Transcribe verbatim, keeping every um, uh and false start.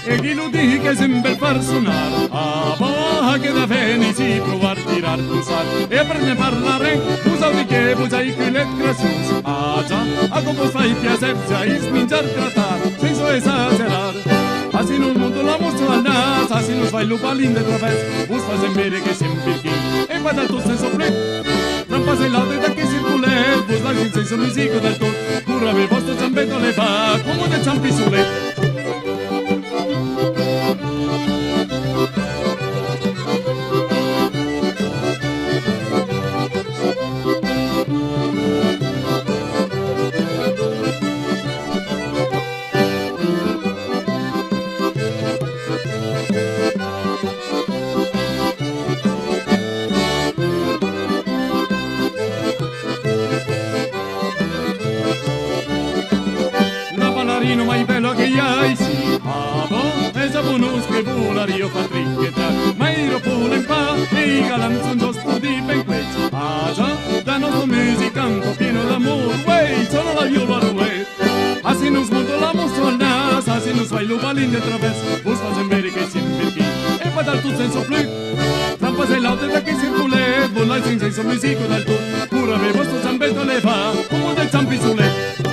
E chi lu diche sempe ël far sonar, a boa che da veni si pruvar tirar custar e për ne parlare, vus audì che vos ai culet gracius. Ah già, a com vos fai piaser, già is mingiar gratar, senso esagerar. A si nus monto la mostra al nas, a si nus fai lu balin de travers, vos fasem vere che sem pirchì e pa dal tot senso plü. Trampas e laute da che circulet, vos laisin senso musico dal tot, pur avè vosto ciambeto levà, come de ciampi sulet. La balarino mai belo che i ai, sì, ah, boh, e già bonus che volarìo far trichetar, ma i ropo l'empa e i galan son giòst di ben quets. Ah già, da nosto musicanto pieno d'amor, uè, sono la viola ruet. A si nus monto la mostra al nas, a si nus fai lu balin de travers, vos fasem vere che sem pirchì e pa dal tot senso plü. Trampas e laute da che circulet, vos laisin senso musico dal tot, pur avè vosto ciambeto levà, come de ciampi sulet.